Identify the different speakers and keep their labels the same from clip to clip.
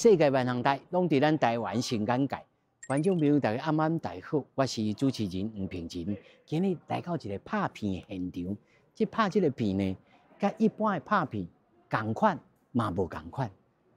Speaker 1: 世界萬行台攏佇咱台灣新簡介。觀眾朋友大家暗暗大好，我是主持人黃平仁。今日來到一個拍片的現場，這拍這個片呢，佮一般的拍片仝款嘛無仝款，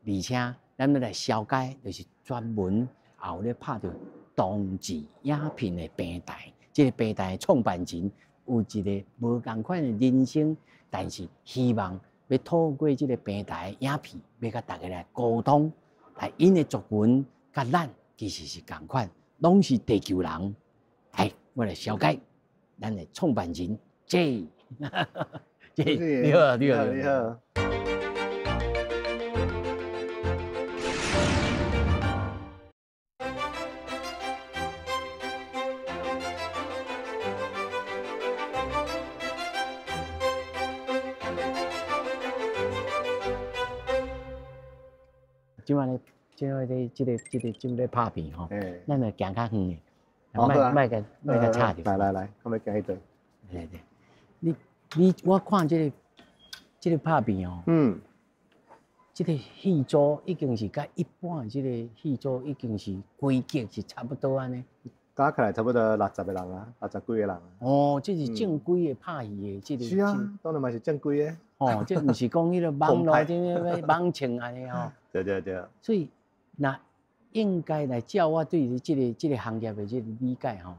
Speaker 1: 而且咱欲來紹介，就是專門也有咧拍著同志影片的平台。這個平台的創辦人有一個無仝款的人生，但是希望欲透過這個平台影片，欲佮大家來溝通，來𪜶的族群佮咱其實是仝款，攏是地球人。來，我來紹介咱的創辦人 Jay。Jay，你好，你好，
Speaker 2: 你好。
Speaker 1: 這擺咧，這擺咧，這個、這個、這咧拍片吼，咱來行較遠的，莫莫共莫共吵著。
Speaker 2: 來來來，我欲行彼佗。
Speaker 1: 對對，你你我看這個這個拍片哦，這個戲組已經是佮一般的這個戲組已經是規格是差不多按呢。
Speaker 2: 加起來差不多六十個人啊，六十幾個人。
Speaker 1: 哦，這是正規的拍戲的這個。
Speaker 2: 是啊，當然嘛是正規的。
Speaker 1: 哦，這毋是講彼個網路這個網穿按呢吼。
Speaker 2: 對對對。
Speaker 1: 所以，若應該來照我對這個這個行業的這個理解吼，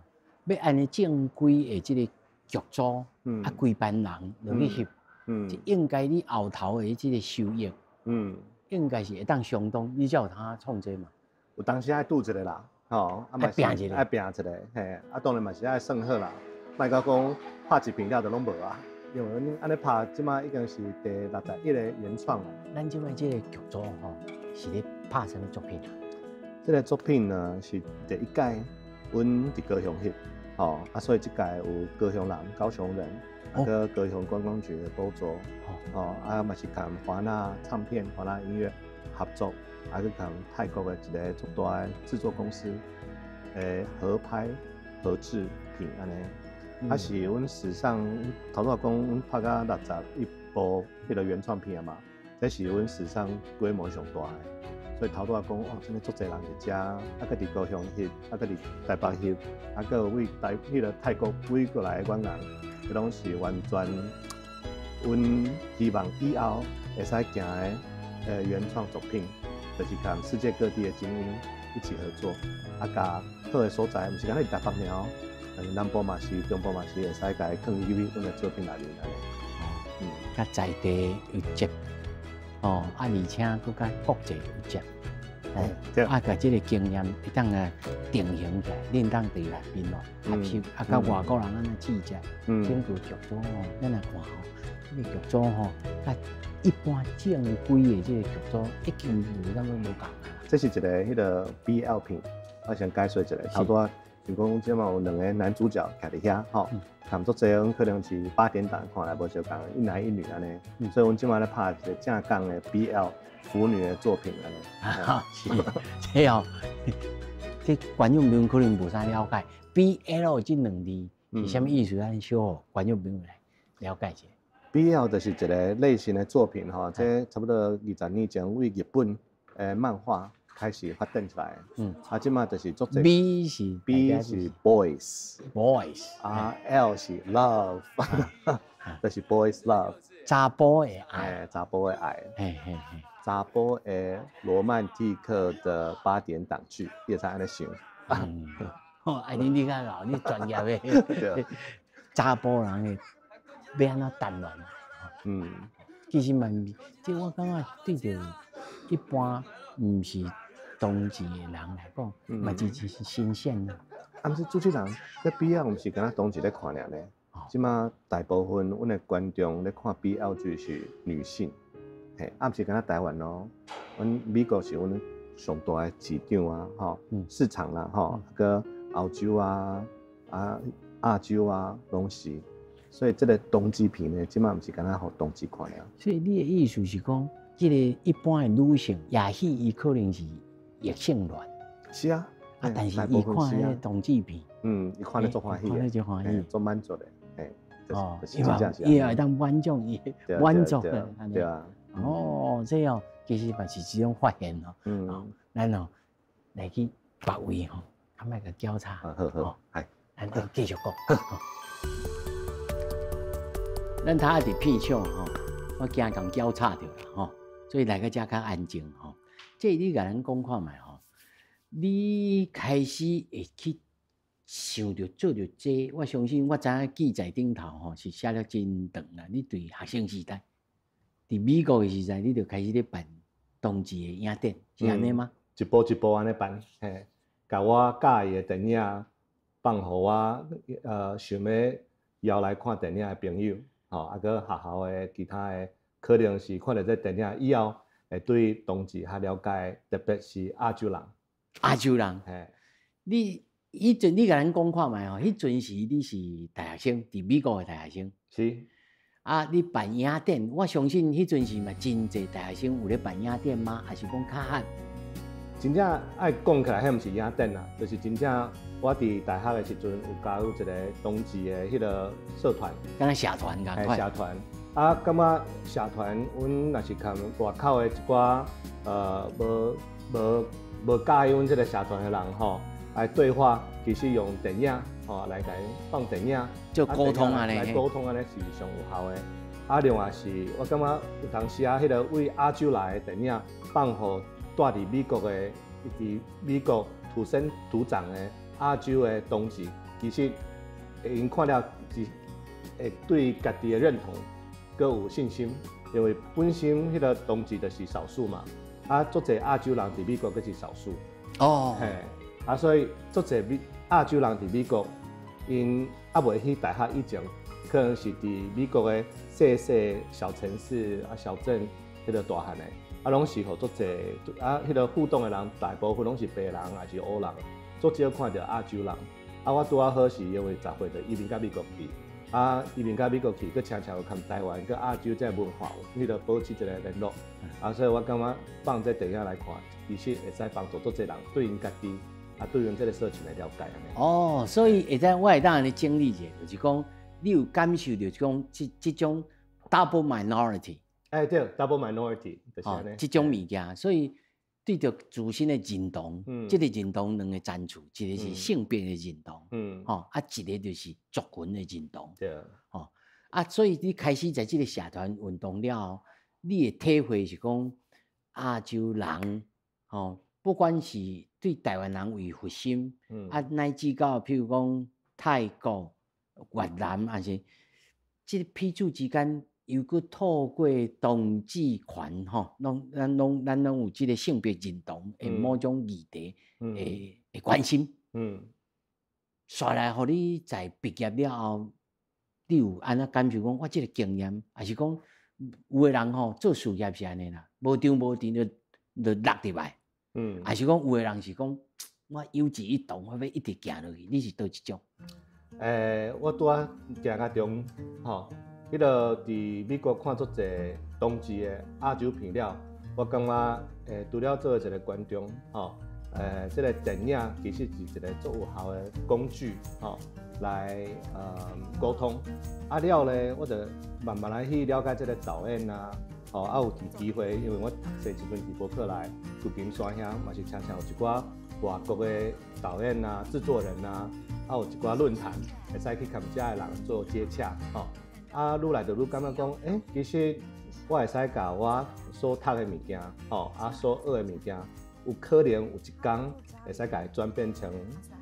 Speaker 1: 欲按呢正規的這個劇組，啊，規班人落去翕，這應該你後頭的這個收益，應該是會當相當，你才有通創這嘛。
Speaker 2: 有當時愛賭一下啦，吼，啊嘛是愛拼一下，嘿，啊當然嘛是愛算好啦，莫閣講拍一片了就攏無啊，因為阮按呢拍，這擺已經是第六十一個原創啦。
Speaker 1: 咱這擺這個劇組吼，是咧拍啥物作品啊？
Speaker 2: 這個作品呢是第一屆，阮佇高雄翕，吼，啊所以這屆有高雄人、高雄人，啊閣高雄觀光局的補助，吼，啊嘛是共華納唱片、華納音樂合作。啊，閣共泰國的一個足大的製作公司，合拍合製片按呢。啊是阮史上頭拄仔講，阮拍甲六十一部彼個原創片嘛，這是阮史上規模上大的。所以頭拄仔講，哦，真的足濟人佇遮，啊，閣佇高雄翕，啊，閣佇台北翕，啊，閣有位台彼個泰國飛過來的演員，這攏是完全阮希望以後會使行的原創作品。就是共世界各地的精英一起合作，啊，共好的所在，毋是干焦佇台北爾哦，但是南部嘛是，中部嘛是會使共伊囥入去阮的作品內面按呢。
Speaker 1: 哦，佮在地有接，哦，啊，而且閣佮國際有接，哦，啊，共這個經驗會當來定型起來，恁當佇內面咯學習，啊，佮外國人按呢試食，整個劇組吼，咱來看吼，這個劇組吼，佮一般正規的這個劇組已經無啥物無仝啊。
Speaker 2: 這是一個彼個 BL 片，我先解說一下。頭拄仔就講這擺有兩個男主角徛佇遐吼，含足濟阮可能是八點檔看來無相仝，一男一女按呢。所以阮這擺咧拍一個正港的 BL 腐女的作品按呢。
Speaker 1: 是，這哦，這觀眾朋友可能無啥了解，BL 這兩字是啥物意思？咱小予觀眾朋友來了解一下。
Speaker 2: BL 就是一個類型的作品吼，這差不多二十年前為日本的漫畫開始發展出來。啊，這擺就是足濟。
Speaker 1: B 是
Speaker 2: B 是 boys。
Speaker 1: boys。
Speaker 2: 啊，L 是 love，就是 boys love。
Speaker 1: 查埔的愛。
Speaker 2: 查埔的愛。
Speaker 1: 嘿嘿嘿。
Speaker 2: 查埔的羅曼蒂克的八點檔劇，你會使按呢想。
Speaker 1: 哦，哎，你你較𠢕，你專業的。
Speaker 2: 對。
Speaker 1: 查埔人的欲按怎談戀愛？其實嘛，這我感覺對著一般毋是同志的人來講，嘛真真是新鮮啊。
Speaker 2: 啊，毋是主持人，這 BL 毋是干焦同志咧看爾呢。這擺大部分阮的觀眾咧看 BL 劇是女性，嘿，啊，毋是干焦台灣咯，阮美國是阮上大的市場啊，吼，市場啦，吼，閣歐洲啊，啊亞洲啊，攏是。所以這個同志片呢，這擺毋是干焦予同志看爾。
Speaker 1: 所以你的意思是講，這個一般的女性，也許伊可能是異性戀。
Speaker 2: 是啊。
Speaker 1: 啊，但是伊看彼個同志片，
Speaker 2: 伊看咧足歡喜，
Speaker 1: 看咧足歡喜，
Speaker 2: 足滿足的，嘿，
Speaker 1: 哦，伊嘛伊會當滿足伊滿足的，
Speaker 2: 對啊。
Speaker 1: 哦，這哦，其實嘛是一種發現吼。咱哦來去別位吼，較莫共攪吵。
Speaker 2: 好好，係。
Speaker 1: 咱繼續講。咱頭仔佇片場吼，我驚共攪吵著啦吼，所以來到遮較安靜吼。這你共咱講看覓吼？你開始會去想著做著這個，我相信我知影記載頂頭吼是寫了真長啦。你對學生時代，佇美國的時代，你就開始咧辦同志的影展，是按呢嗎？
Speaker 2: 一步一步按呢辦，嘿，共我佮意的電影放予我，想欲邀來看電影的朋友，吼，啊，閣學校的其他的，可能是看著這電影以後，會對同志較了解，特別是亞洲人。
Speaker 1: 亞洲人，你彼陣你共咱講看覓吼？彼陣時你是大學生，佇美國的大學生。
Speaker 2: 是。
Speaker 1: 啊，你辦影展，我相信彼陣時嘛，真濟大學生有咧辦影展嗎？還是講較罕？
Speaker 2: 真正愛講起來，彼毋是影展啦，就是真正我佇大學的時陣有加入一個同志的彼個社團，
Speaker 1: 敢若社團仝款。
Speaker 2: 社團。啊，感覺社團，阮若是共外口的一寡無無無佮意阮這個社團的人吼，來對話，其實用電影吼來共𪜶放電影
Speaker 1: 做溝通按呢，
Speaker 2: 來溝通按呢是上有效的。啊，另外是我感覺有當時啊，彼個為亞洲來的電影放予蹛佇美國的，佇美國土生土長的亞洲的同志，其實𪜶看了是會對家己的認同閣有信心，因為本身彼個同志就是少數嘛，啊，足濟亞洲人佇美國閣是少數。嘿，啊，所以足濟美亞洲人佇美國，𪜶猶未去大學以前，可能是佇美國的細細小城市啊小鎮彼個大漢的。啊，攏是予足濟啊，彼個互動的人，大部分攏是白人抑是黑人，足少看著亞洲人。啊，我拄仔好是因為10歲就移民到美國去，啊，移民到美國去，閣常常有共台灣佮亞洲這個文化有彼個保持一個聯絡。啊，所以我感覺放這電影來看，其實會使幫助足濟人對𪜶家己，啊，對𪜶這個社群的了解按呢。
Speaker 1: 哦，所以會使我會當按呢整理一下，就是講你有感受著講這這種 double minority。
Speaker 2: 欸對，double minority 就是按呢。
Speaker 1: 這種物件，所以對著自身的認同，這個認同兩個層次，一個是性別的認同，吼，啊，一個就是族群的認同，吼，啊，所以你開始在這個社團運動了後，你的體會是講亞洲人，吼，不管是對台灣人為核心，啊，乃至到譬如講泰國、越南，抑是這個彼此之間。又閣透過同志權吼，攏咱攏咱攏有這個性別認同的某種議題的的關心。煞來予你在畢業了後，你有按怎感受講？我這個經驗，抑是講有的人吼做事業是按呢啦，無長無長就就落入來。抑是講有的人是講我有志一同，我欲一直行落去。你是佗一種？
Speaker 2: 我拄仔行較中吼。彼個佇美國看足濟同志的亞洲片了，我感覺除了做一個觀眾吼，這個電影其實是一個足有效的工具吼，來溝通。啊了咧，我就慢慢來去了解這個導演啊，吼啊有佇機會，因為我讀冊時陣佇柏克萊、舊金山遐嘛是常常有一寡外國的導演啊、製作人啊，啊有一寡論壇，會使去共遮的人做接洽吼。啊，愈來就愈感覺講，欸，其實我會使共我所讀的物件，吼，啊，所學的物件，有可能有一工會使共伊轉變成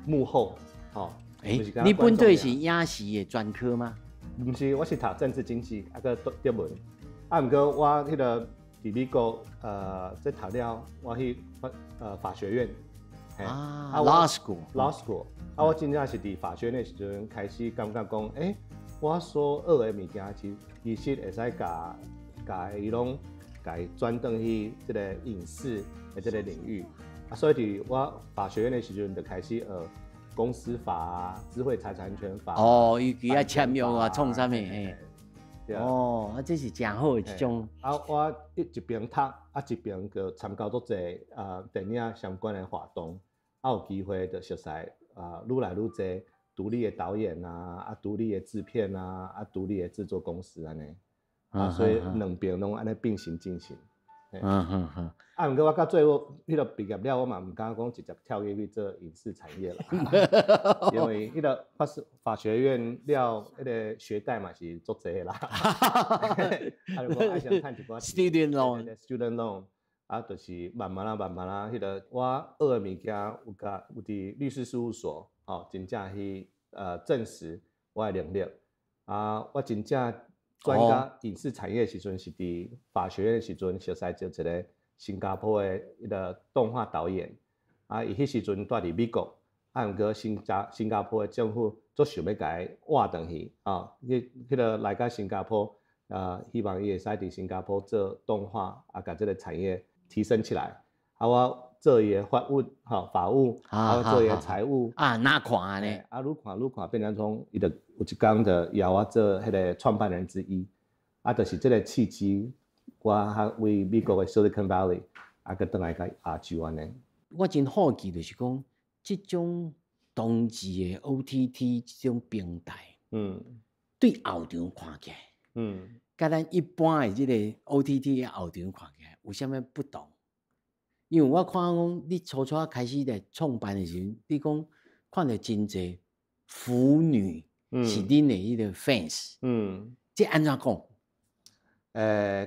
Speaker 2: 幕後，吼。
Speaker 1: 欸，你本底是影視的專科嗎？
Speaker 2: 毋是，我是讀政治經濟，啊，閣德文。啊，毋過我彼個佇美國，這讀了，我去法學院。
Speaker 1: 啊，law school。
Speaker 2: law school。啊，我真正是佇法學院的時陣開始感覺講，欸，我所學的物件，其其實會使共共伊攏共伊轉轉去這個影視的這個領域。啊，所以佇我法學院的時陣就開始學公司法啊、智慧財產權法。
Speaker 1: 哦，尤其愛簽約啊，創啥物？嘿。哦，啊，這是誠好的一種。
Speaker 2: 啊，我一一邊讀，啊一邊閣參加足濟啊電影相關的活動，啊有機會就熟似啊愈來愈濟獨立的導演啊，啊獨立的製片啊，啊獨立的製作公司按呢，啊所以兩邊攏按呢並行進行。啊，毋過我到最後，彼個畢業了，我嘛毋敢講直接跳入去做影視產業啦，因為彼個法學院了，彼個學貸嘛是足濟的啦。啊，就講愛先趁一寡
Speaker 1: student loan
Speaker 2: ，student loan，啊，就是慢慢啊，慢慢啊，彼個我學的物件有共有佇律師事務所，吼，真正去證實我的能力。啊，我真正轉到影視產業的時陣，是佇法學院的時陣，熟似著一個新加坡的彼個動畫導演。啊，伊彼時陣蹛佇美國，啊，毋過新加坡的政府足想欲共伊挖轉去，啊，彼個來到新加坡，啊，希望伊會使佇新加坡做動畫，啊，共這個產業提升起來。啊，我做伊的法務，啊，我做伊的財務。
Speaker 1: 啊，哪看按呢？
Speaker 2: 啊，愈看愈看，變成講伊就有一工就邀我做彼個創辦人之一。啊，就是這個契機，我較為美國的 Silicon Valley，啊，閣轉來到亞洲按呢。
Speaker 1: 我真好奇，就是講這種同志的 OTT 這種平台，對後場看起來，佮咱一般的這個 OTT 的後場看起來有啥物不同？因為我看講你初初開始咧創辦的時陣，你講看著真濟腐女是恁的彼個 fans，這按怎講？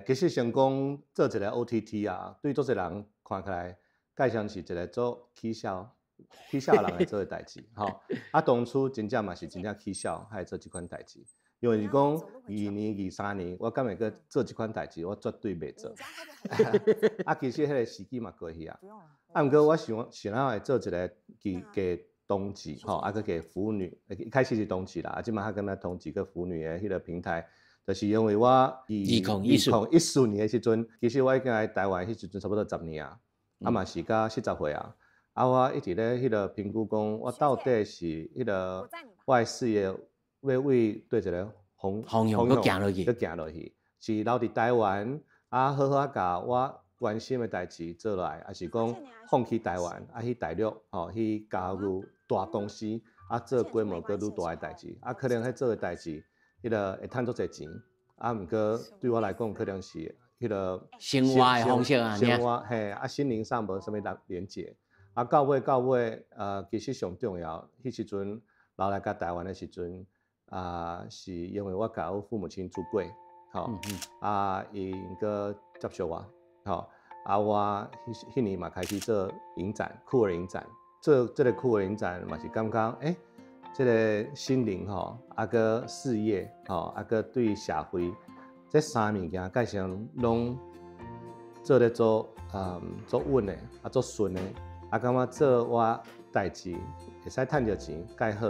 Speaker 2: 其實先講做一個 OTT 啊，對足濟人看起來，蓋像是一個做起痟、起痟人會做的代誌，吼。啊，當初真正嘛是真正起痟，才會做這款代誌。因為是講22年、23年，我敢會閣做這款代誌，我絕對袂做。啊，其實彼個時機嘛過去啊。啊，毋過我想想欲會做一個給同志，吼，啊，閣給腐女，一開始是同志啦，啊，這馬較感覺同志佮腐女的彼個平台，就是因為我2014年的時陣，其實我已經來台灣彼時陣差不多十年啊，啊嘛是甲40歲啊，啊我一直咧彼個評估講，我到底是彼個我的事業欲為對一个方
Speaker 1: 方向閣行落去，
Speaker 2: 閣行落去，是留佇台灣啊，好好啊，共我關心的代誌做落來，抑是講放棄台灣啊去大陸吼去加入大公司啊做規模閣愈大的代誌，啊可能彼做的代誌，彼個會趁足濟錢，啊毋過對我來講可能是彼個
Speaker 1: 生活的方式啊，
Speaker 2: 生活嘿啊心靈上無啥物連結，啊到尾其實上重要，彼時陣留來佮台灣的時陣，啊是因為我共我父母親出櫃，吼，啊𪜶閣接受我，吼，啊我彼年嘛開始做影展，酷兒影展，做這個酷兒影展嘛是感覺，這個心靈吼，啊閣事業吼，啊閣對社會，這三物件蓋上攏做咧做穩的，啊做順的，啊感覺做我代誌會使趁著錢蓋好，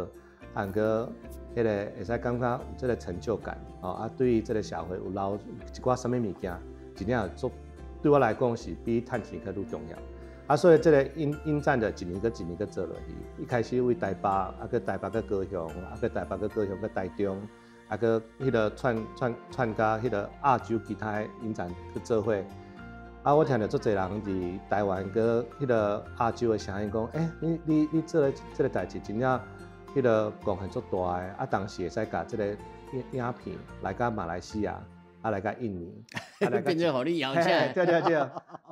Speaker 2: 啊毋過彼個會使感覺有這個成就感，吼，啊對這個社會有留一寡啥物物件，真正做對我來講是比趁錢閣愈重要。啊，所以這個影展就一年閣一年閣做落去。一開始為台北，啊閣台北閣高雄，啊閣台北閣高雄閣台中，啊閣彼個串串串佮彼個亞洲其他影展去做伙。啊，我聽著足濟人佇台灣閣彼個亞洲的聲音講，你做咧這個代誌真正彼個貢獻足大的，啊，同時會使共這個影片來到馬來西亞，啊來到印尼，
Speaker 1: 啊來變做予你搖起來。
Speaker 2: 對對對，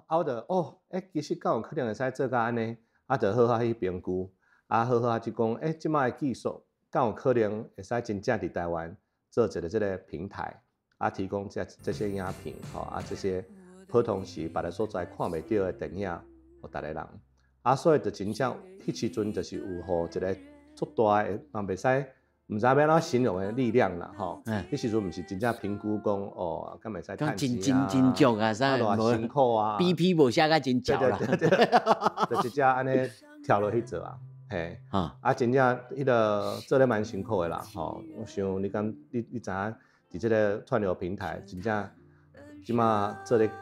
Speaker 2: 啊我就哦，其實敢有可能會使做到按呢，啊就好好去評估，啊好好啊去講，這擺的技術敢有可能會使真正佇台灣做一個這個平台，啊提供這些影片，吼啊這些普通時別个所在看袂著的電影，予逐个人，啊所以就真正彼時陣就是有予一個足大的，嘛袂使，毋知欲按怎形容的力量啦，吼。彼時陣毋是真正評估講，哦，敢會使趁錢
Speaker 1: 真真真足啊，啥
Speaker 2: 偌辛苦啊
Speaker 1: ，BP 無寫甲真足啦。
Speaker 2: 對對對，就直接按呢跳落去做啊，嘿。啊，真正彼個做得蠻辛苦的啦，吼。我想你敢你知影，佇這個串流平台，真正這馬做得較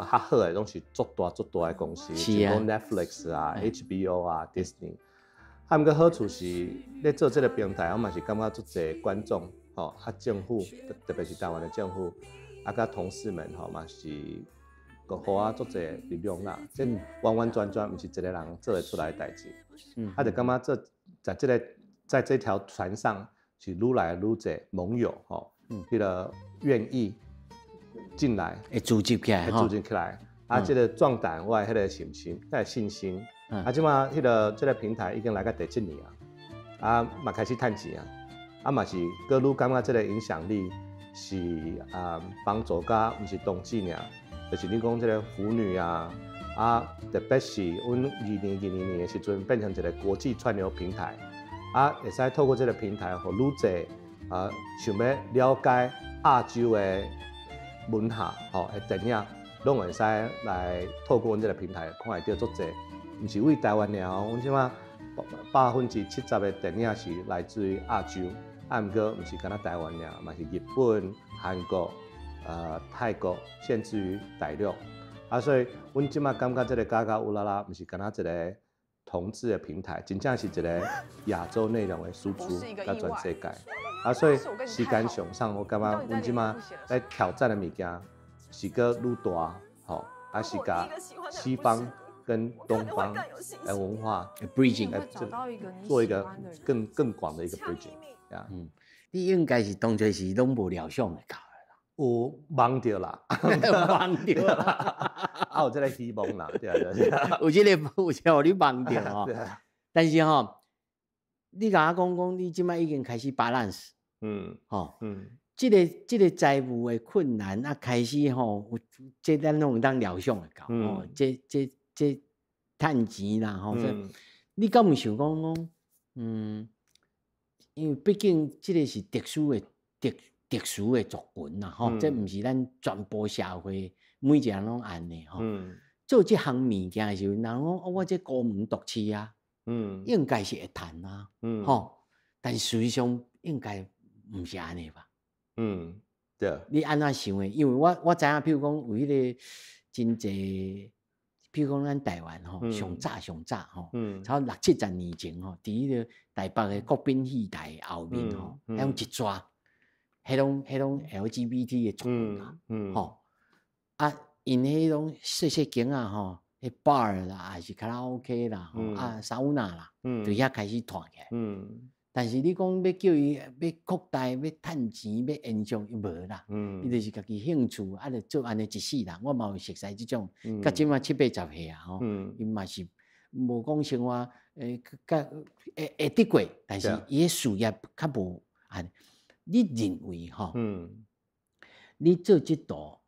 Speaker 2: 好的，攏是足大足大的公司，像講 Netflix 啊、HBO 啊、Disney。啊，毋過好處是，咧做這個平台，我嘛是感覺足濟觀眾，吼，啊政府，特別是台灣的政府，啊佮同事們，吼嘛是，閣予我足濟力量啦。這完完全全毋是一個人做會出來的代誌。啊，就感覺做在這條船上是愈來愈濟盟友，吼，彼個願意進來，
Speaker 1: 會組織起來，
Speaker 2: 會組織起來。啊，這个壯膽我的彼个信心，彼个信心。啊，這馬彼个這个平台已經來到第七年啊，啊嘛開始趁錢啊，啊嘛是閣愈感覺這个影響力是啊幫助甲毋是同志爾，就是你講這个腐女啊，啊特別是阮2022年的時陣變成一个國際串流平台，啊會使透過這个平台，予愈濟啊想欲了解亞洲的文化吼的電影，攏會使來透過阮這个平台看會著足濟，毋是為台灣爾哦，阮這馬70%的電影是來自於亞洲，啊毋過毋是干焦台灣爾，嘛是日本、韓國、泰國，甚至於大陸。啊，所以阮這馬感覺這个 GagaOOLala，毋是干焦一个同志的平台，真正是一个亞洲內容的輸出佮全世界。啊，所以時間上上，我感覺阮這馬咧挑戰的物件是閣愈大，吼，啊是共西方跟東方的文化
Speaker 1: bridging，
Speaker 2: 做一個更廣的一個 bridging，啊，
Speaker 1: 嗯，你應該是當初是攏無料想會到的啦，
Speaker 2: 有夢著啦，
Speaker 1: 夢著啦，
Speaker 2: 啊有這个希望啦，對啊對啊，
Speaker 1: 有這个有這個予你夢著吼，但是吼，你共我講講，你這擺已經開始 balance，吼，這个財務的困難啊，開始吼，這咱攏會當料想會到，吼，這趁錢啦，吼，你敢有想講講，因為畢竟這个是特殊的族群啦，吼，這毋是咱全部社會每一個人攏按呢，吼。做這項物件的時陣，人講哦，我這高門獨市啊，應該是會趁啊，吼，但是事實上應該毋是按呢吧？
Speaker 2: 嗯，對。
Speaker 1: 你按怎想的？因為我知影，譬如講有彼个真濟，譬如講咱台灣吼，上早上早吼，差不多六七十年前吼，佇彼个台北的國賓戲台後面吼，彼種一逝，彼種 LGBT 的族群啊，吼，啊，𪜶彼種細細間仔吼，彼 bar 啦，還是卡拉 OK 啦，吼，啊，桑拿啦，佇遐開始湠起來。但是你講欲叫伊欲擴大、欲趁錢、欲延續，伊無啦。伊就是家己興趣，啊，就做按呢一世人。我嘛有熟似這種，到這馬七八十歲啊，吼，伊嘛是無講生活，較會得過，但是伊的事業較無按呢。你認為吼？你做這道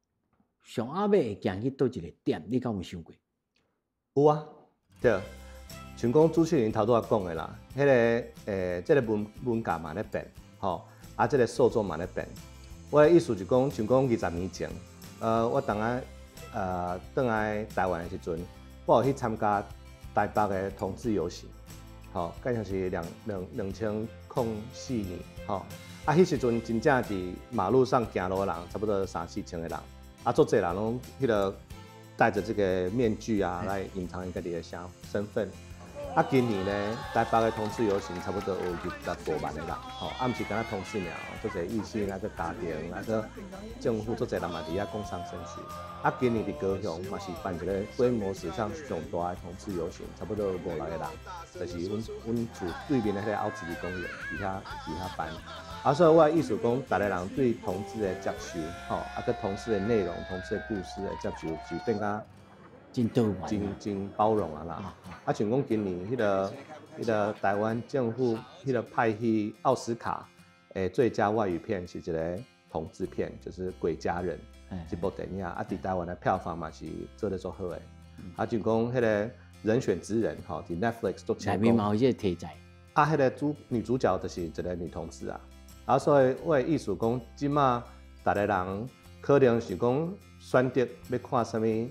Speaker 1: 上後尾會行去佗一个點？你敢有想過？
Speaker 2: 有啊，對。像講主持人頭拄仔講的啦，彼个這个文化嘛咧變，吼，啊，這个受眾嘛咧變。我的意思就講，像講20年前，我當下轉來台灣的時陣，我有去參加台北的同志遊行，吼，敢像是2004年，吼，啊，彼時陣真正佇馬路上行路的人，差不多三四千个人，啊，足濟人攏彼个戴著這个面具啊，來隱藏伊家己的身份。啊，今年呢，台北的同志遊行差不多有25萬个人，吼，啊，毋是干焦同志爾，足濟異性啊，閣家庭啊，閣政府足濟人嘛佇遐共襄盛舉。啊，今年佇高雄嘛是辦一个規模史上上大的同志遊行，差不多有五六个人，就是阮厝對面的彼个凹子底公園，佇遐辦。啊，所以我的意思講，逐个人對同志的接受，吼，啊，閣同志的內容、同志的故事的接受，是變較
Speaker 1: 真多元，
Speaker 2: 真包容啊啦！啊，像講今年彼个台灣政府彼个派去奧斯卡的最佳外語片是一个同志片，就是《鬼家人》這部電影啊，佇台灣的票房嘛是做得足好的。啊，就講彼个人選之人吼，佇 Netflix 足成功。
Speaker 1: 內面嘛有這个題材。
Speaker 2: 啊，彼个女主角就是一个女同志啊。啊，所以我的意思講，這馬逐个人可能是講選擇欲看啥物影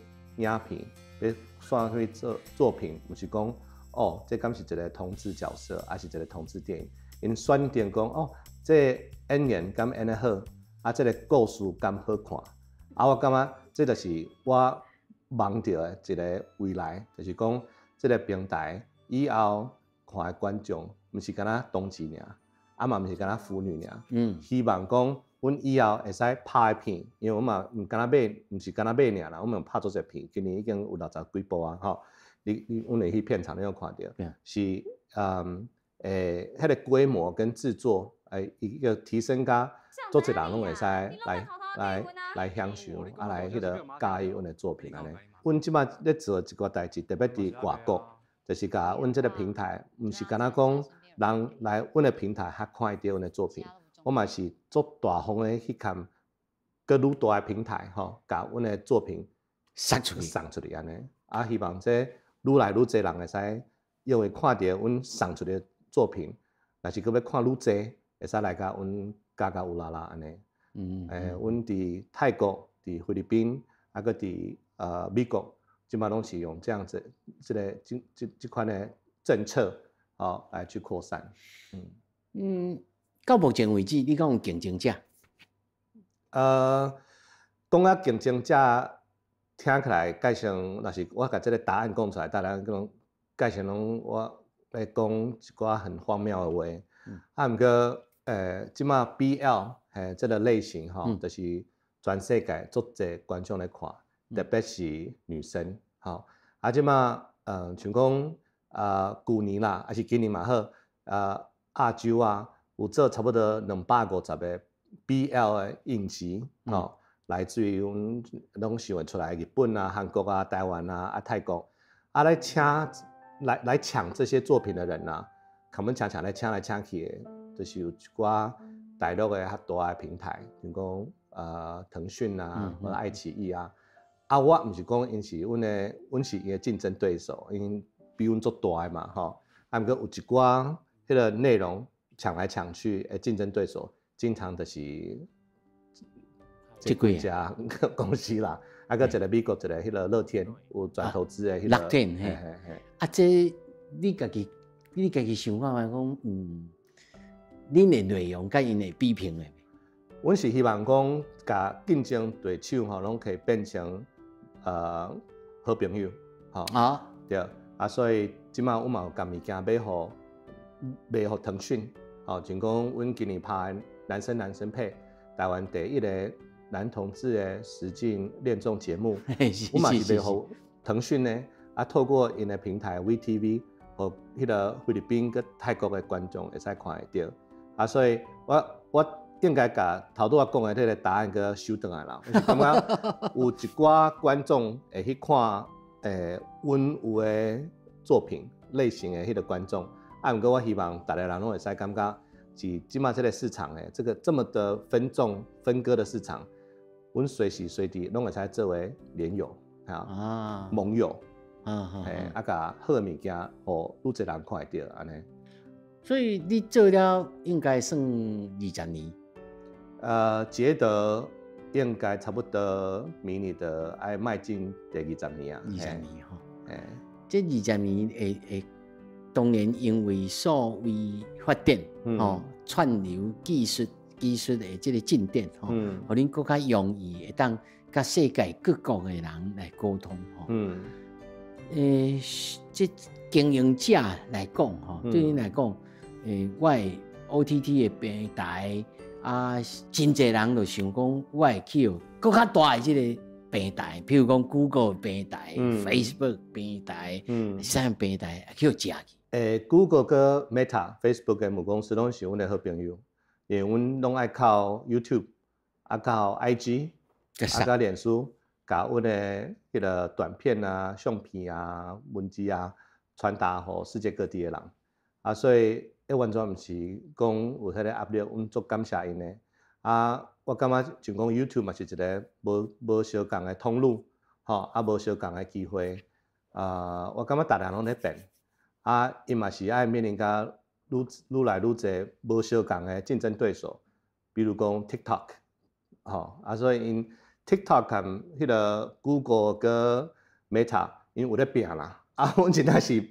Speaker 2: 片，欲選啥物作品，毋是講哦，這敢是一个同志角色，抑是一个同志電影？𪜶選定講哦，這个演員敢演得好，啊，這个故事敢好看，啊，我感覺這就是我望著的一个未來，就是講這个平台以後看的觀眾，毋是干焦同志爾，啊嘛毋是干焦腐女爾，希望講阮以後會使拍的片，因為阮嘛毋干焦買，毋是干焦買爾啦，阮嘛拍足濟片，今年已經有60幾部啊，吼。阮會去片場，你有看著，是彼个規模跟製作，一個提升甲足濟人攏會使來享受，啊來彼个佮意阮的作品按呢。阮這擺咧做一個代誌，特別佇外國，就是共阮這個平台，毋是干焦講人來阮的平台較看會著阮的作品，我嘛是足大方的去共閣愈大的平台吼，共阮的作品
Speaker 1: 送出去，
Speaker 2: 送出去按呢。啊，希望這愈來愈濟人會使因為看著阮送出的作品，若是閣欲看愈濟，會使來共阮加加有啦啦按呢。阮佇泰國、佇菲律賓，啊，閣佇美國，這擺攏是用這樣子，這個這這這款的政策，哦，來去擴散。
Speaker 1: 到目前為止，你敢有競爭者？
Speaker 2: 講到競爭者，聽起來蓋像，若是我共這個答案講出來，大家講蓋像攏我咧講一寡很荒謬的話。啊，毋過，這擺 BL 嘿，這個類型吼，就是全世界足濟觀眾咧看，特別是女生，吼。啊，這擺，像講，啊，舊年啦，抑是今年嘛好，啊，亞洲啊，有做差不多250個 BL 的影集，吼，來自於阮攏想會出來，日本啊、韓國啊、台灣啊、啊泰國，啊來請來來搶這些作品的人啊，共阮搶搶來搶來搶去的，就是有一寡大陸的較大的平台，像講騰訊啊，或者愛奇藝啊，啊我毋是講𪜶是阮的，阮是𪜶的競爭對手，𪜶比阮足大的嘛，吼，啊毋過有一寡彼個內容搶來搶去的競爭對手，經常就是
Speaker 1: 這幾
Speaker 2: 家公司啦，啊，閣一個美國一個彼個樂天有轉投資的彼個
Speaker 1: 樂天嘿，啊，這你家己想看覓講，恁的內容佮𪜶會比拼的？
Speaker 2: 阮是希望講，共競爭對手吼，攏可以變成好朋友，吼。啊，對，啊，所以這擺阮嘛有共物件買予賣予騰訊，吼，像講阮今年拍的男生男生配，台灣第一個男同志的實境戀綜節目，阮嘛是賣予騰訊呢，啊，透過𪜶的平台 WeTV，予彼個菲律賓佮泰國的觀眾會使看會著，啊，所以我應該共頭拄仔講的這個答案閣收轉來啦。我是感覺有一寡觀眾會去看，阮有的作品類型的彼個觀眾，啊，毋過我希望逐個人攏會使感覺，是這擺這個市場的這個這麼的分眾分割的市場，阮隨時隨地攏會使做為連友啊，盟友，啊，共好的物件，予愈濟人看會著按呢。
Speaker 1: 所以你做了應該算20年。
Speaker 2: 捷德應該差不多明年就愛邁進第二十年啊。
Speaker 1: 二十年吼，這二十年會會當然因為數位發展，吼，串流技術的這個進展，吼，予恁閣較容易會當佮世界各國的人來溝通，吼。這經營者來講，吼，對恁來講，我的 OTT 的平台啊，真濟人就想講，我會去予閣較大的這個平台，譬如講 Google 平台、Facebook 平台、啥平台去予食去。
Speaker 2: Google 佮 Meta、Facebook 的母公司攏是阮的好朋友，因為阮攏愛靠 YouTube，啊靠 IG，啊佮臉書，共阮的彼個短片啊、相片啊、文字啊，傳達予世界各地的人。啊，所以彼完全毋是講有彼個壓力，阮足感謝𪜶的。啊，我感覺像講 YouTube 嘛是一個無相仝的通路，吼，啊無相仝的機會。啊，我感覺逐人攏咧變，啊，𪜶嘛是愛面臨共愈來愈濟無相仝的競爭對手，比如講 TikTok，吼，啊，所以𪜶 TikTok 佮彼個 Google 佮 Meta，𪜶有咧拚啦，啊，阮真正是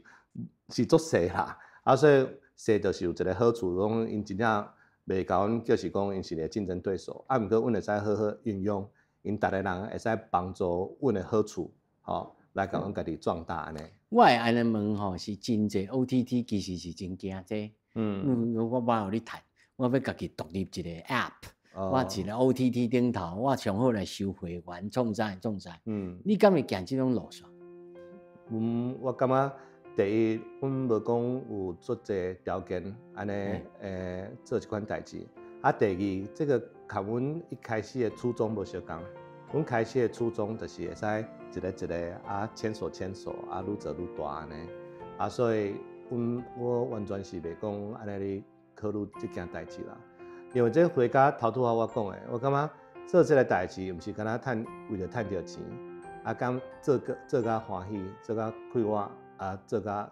Speaker 2: 足細啦，啊，所以細就是有一個好處，講𪜶真正袂共阮叫是講𪜶是個競爭對手，啊，毋過阮會使好好運用，𪜶逐個人會使幫助阮的好處，吼，來共阮家己壯大按呢。
Speaker 1: 我會按呢問吼，是真濟 OTT 其實是真驚這，我無予你趁，我欲家己獨立一個 App，我一個 OTT 頂頭，我上好來收會員，創啥創啥。你敢會行這種路線？
Speaker 2: 我感覺第一，阮無講有足濟條件按呢，做這款代誌。啊，第二，這個共阮一開始的初衷無相仝。阮開始的初衷就是會使一个一个啊，牵手牵手啊，愈做愈大按呢。啊，所以阮我完全是袂讲按呢咧考虑這件代誌啦。因為這回家頭拄仔我講的，我感覺做這个代誌，毋是干焦趁為著趁著錢，啊，敢做個做甲歡喜，做甲快活，啊，做甲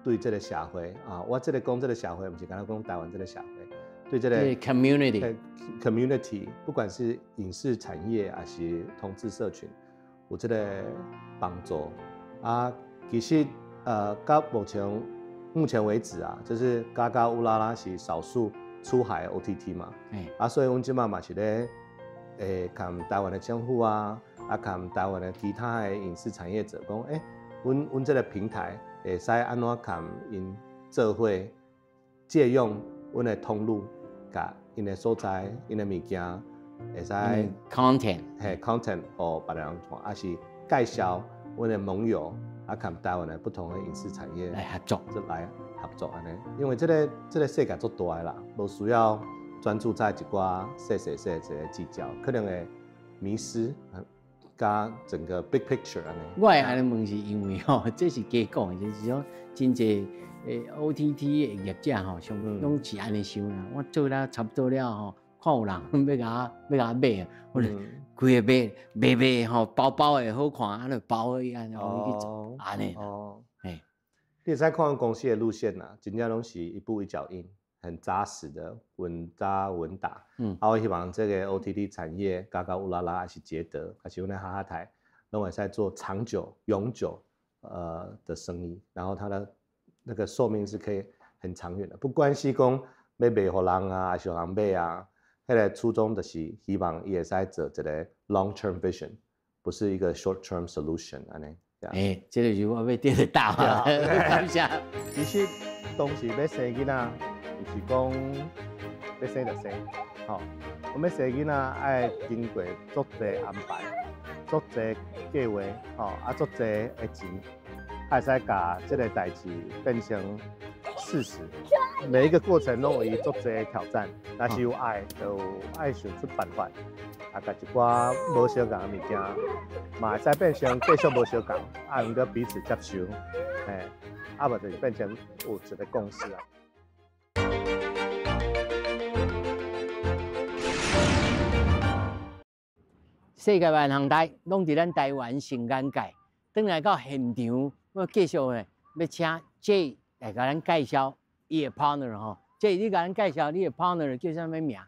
Speaker 2: 對這个社會啊，我這个講這个社會，毋是干焦講台灣這个社會，對這个
Speaker 1: community
Speaker 2: community，不管是影視產業還是同志社群，有這个幫助。啊，其實到目前為止啊，就是 GagaOOLala 是少數出海 OTT 嘛，啊，所以阮這擺嘛是咧，共台灣的政府啊，啊，共台灣的其他的影視產業者講，阮這个平台會使按怎共𪜶做伙借用阮的通路，共𪜶的所在、𪜶的物件，會使
Speaker 1: content，
Speaker 2: 嘿 content 予別人看，抑是介紹阮的盟友，啊，共台灣的不同的影視產業
Speaker 1: 來合作，
Speaker 2: 就來合作按呢。因為這个世界足大的啦，無需要專注在一寡細細細一个計較，可能會迷失佮整個 big picture 按呢。
Speaker 1: 我會按呢問是因為吼，這是加講，就是講真濟OTT 的業者吼，上攏是按呢想啦。我做了差不多了吼，看有人欲共我買，我就規个買買買吼，包包的好看，按呢包予伊按呢，予伊去做，按呢。嘿。
Speaker 2: 你會使看公司的路線啦，真正攏是一步一腳印，很紮實的，穩紮穩打。啊，我希望這个 OTT 產業，GagaOOLala，還是捷德，還是阮的哈哈台，攏會使做長久、永久的生意，然後它的那個壽命是可以很長遠的。不管是講欲賣予人啊，還是予人買啊，彼个初衷就是希望伊會使做一个 long term vision，不是一個 short term solution 按呢。
Speaker 1: 欸，這个是我欲得的答案，感謝。
Speaker 2: 其實當時欲生囡仔，毋是講欲生就生，吼，我欲生囡仔愛經過足濟安排，足濟計劃，吼，啊，足濟的錢，才會使共這个代誌變成事實。每一個過程攏有伊足濟挑戰，若是有愛，就有愛想出辦法，啊，共一寡無相仝的物件，嘛會使變成繼續無相仝，啊，毋過彼此接受，嘿，啊，無就是變成有一个共識啊。
Speaker 1: 世界萬行台攏佇咱台灣新眼界，轉來到現場，我繼續呢，欲請 Jay 來共咱介紹伊的 partner 吼。Jay，你共咱介紹你的 partner 叫啥物名？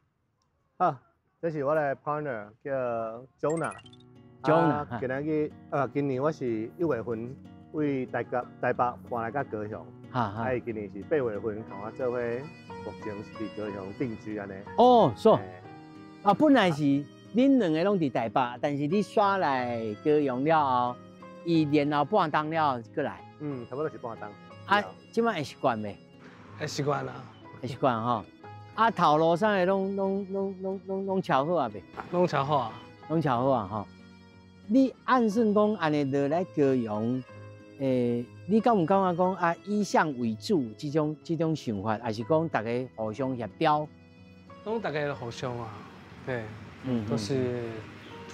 Speaker 2: 好，這是我的 partner 叫 Jonah。
Speaker 1: Jonah。
Speaker 2: 今仔日，今年我是1月份為台北搬來到高雄，啊，伊今年是8月份共我做伙，目前是佇高雄定居按呢。
Speaker 1: 哦，是。啊，本來是恁兩个攏佇台北，但是你煞來高雄了後，伊然後半冬了後閣來。
Speaker 2: 嗯，差不多是半冬。
Speaker 1: 啊，這擺會習慣袂？
Speaker 3: 會習慣啦。
Speaker 1: 會習慣吼。啊，頭路啥个攏喬好啊袂？
Speaker 3: 攏喬好啊。
Speaker 1: 攏喬好啊吼。你按算講按呢落來高雄，你敢有感覺講啊，以啥為主這種想法，還是講大家互相協調？
Speaker 3: 攏大家互相啊，對，都是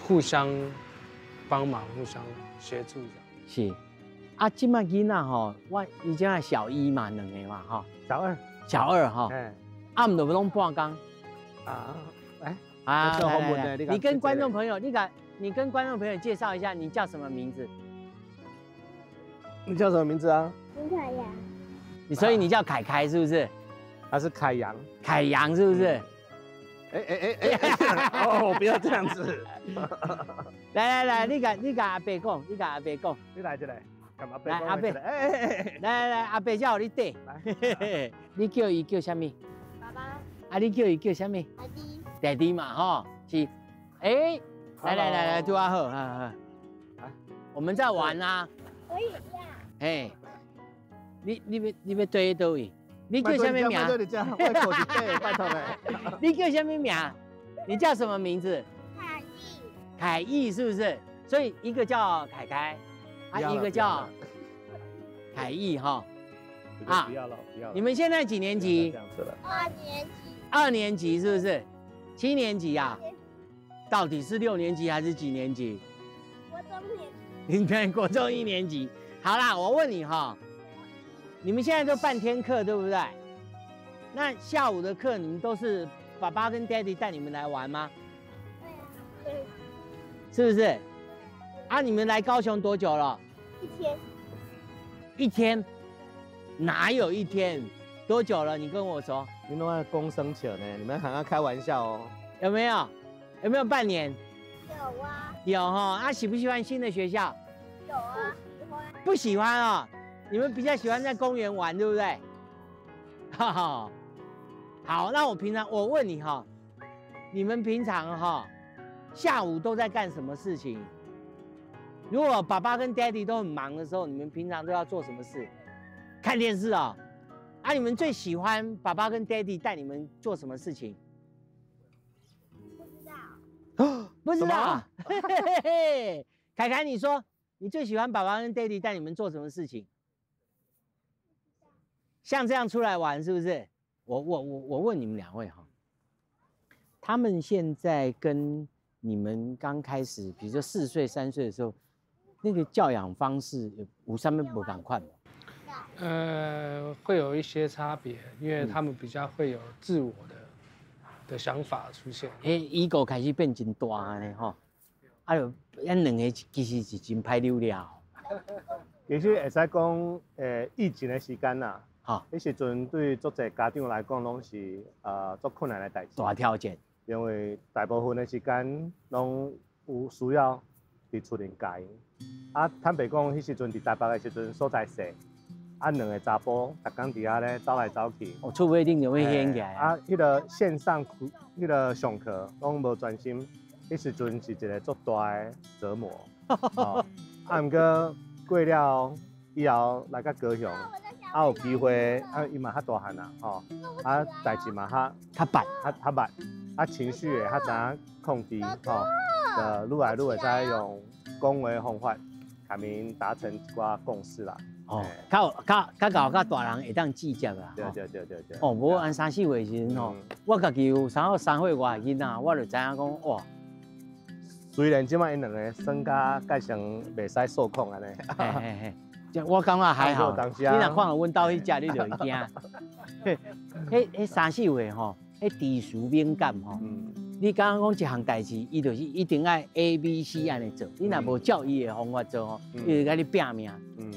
Speaker 3: 互相幫忙、互相協助這樣。
Speaker 1: 是，啊，這擺囡仔吼，我伊這擺小一嘛，兩个嘛吼。
Speaker 2: 小二。
Speaker 1: 小二吼。啊，毋就攏半工。
Speaker 2: 啊，來。
Speaker 1: 啊，來來來，你跟觀眾朋友，你跟觀眾朋友介紹一下，你叫什麼名字？
Speaker 2: 你叫什麼名字啊？
Speaker 4: 林凱陽。
Speaker 1: 你所以你叫凱凱是不是？
Speaker 2: 他是凱陽。
Speaker 1: 凱陽是不是？
Speaker 2: 哎哎哎哎！哦，不要這樣子。
Speaker 1: 來來來，你共阿伯講，你共阿伯講。
Speaker 2: 你來這裡，共阿伯
Speaker 1: 來阿伯，來來來，阿伯叫你綴。來，你叫伊叫啥物？
Speaker 4: 爸爸。
Speaker 1: 啊，你叫伊叫啥物？
Speaker 4: 弟弟。
Speaker 1: 弟弟嘛，吼，是。哎，來來來來，拄仔好，哈哈。我們在玩啊。
Speaker 4: 我也要。
Speaker 1: 嘿，你欲綴佗位？你叫啥物名？
Speaker 2: 拜託
Speaker 1: 你叫啥物名？你叫什麼名字？
Speaker 4: 凱毅。
Speaker 1: 凱毅是不是？所以一個叫凱凱，啊，一個叫凱毅哈。
Speaker 2: 啊，不要了，不要了。
Speaker 1: 你們現在幾年級？
Speaker 4: 二年級。
Speaker 1: 二年級是不是？七年級啊？到底是六年級還是幾年級？
Speaker 4: 國中年級。
Speaker 1: 你看國中一年級。好啦，我問你哈，你們現在都半天課對不對？那下午的課你們都是爸爸跟爹地帶你們來玩嗎？
Speaker 4: 對啊。
Speaker 1: 是不是？啊，你們來高雄多久了？
Speaker 4: 一天。
Speaker 1: 一天？哪有一天？多久了？你跟我說。
Speaker 2: 你攏愛講生笑呢？你們還愛開玩笑哦？
Speaker 1: 有沒有？有沒有半年？
Speaker 4: 有啊。
Speaker 1: 有哈，啊，喜不喜歡新的學校？
Speaker 4: 有啊，喜歡。
Speaker 1: 不喜歡啊？你們比較喜歡在公園玩，對不對？哈哈。好，那我平常我問你哈，你們平常哈下午都在幹什麼事情？如果爸爸跟爹地都很忙的時候，你們平常都要做什麼事？看電視啊？啊，你們最喜歡爸爸跟爹地帶你們做什麼事情？
Speaker 4: 不知道。
Speaker 1: 不知道。嘿嘿嘿，凱凱，你說你最喜歡爸爸跟爹地帶你們做什麼事情？像這樣出來玩是不是？我問你們兩位哈，他們現在跟你們剛開始，比如說4歲、3歲的時候，那個教養方式有啥物無仝款？
Speaker 3: 會有一些差別，因為他們比較會有自我的想法出現。
Speaker 1: 欸，ego 開始變真大呢吼，啊，就咱兩個其實是真歹溜了。
Speaker 2: 其實會使講，疫情的時間啦，彼時陣對足濟家長來講，攏是足困難的代誌。
Speaker 1: 大挑戰。
Speaker 2: 因為大部分的時間攏有需要佇厝裡教𪜶。啊，坦白講，彼時陣佇台北的時陣所在細，啊，兩個查埔逐工佇遐咧走來走去。
Speaker 1: 哦，厝尾頂就欲掀起來。
Speaker 2: 啊，彼個線上彼個上課攏無專心，彼時陣是一個足大的折磨。啊，毋過過了以後來到高雄，啊有機會，啊伊嘛較大漢啦，吼，啊代誌嘛較
Speaker 1: 較捌，
Speaker 2: 較較捌，啊情緒會較知影控制，吼，就愈來愈會使用講話方法，共𪜶達成一寡共識啦。
Speaker 1: 哦，較較較𠢕較大人會當計較啦。
Speaker 2: 對對對對對。
Speaker 1: 哦，無按三四歲時陣吼，我家己有3歲外囡仔，我就知影講哇。
Speaker 2: 雖然這擺𪜶兩个耍甲蓋成袂使受控按呢。
Speaker 1: 嘿嘿嘿，這我感覺還好。你若看著阮兜彼隻，你就會驚。彼彼三四歲吼，彼知識敏感吼。你剛剛講一項代誌，伊就是一定愛 A、B、C 按呢做。你若無照伊的方法做吼，伊就共你拚命。
Speaker 2: 嗯，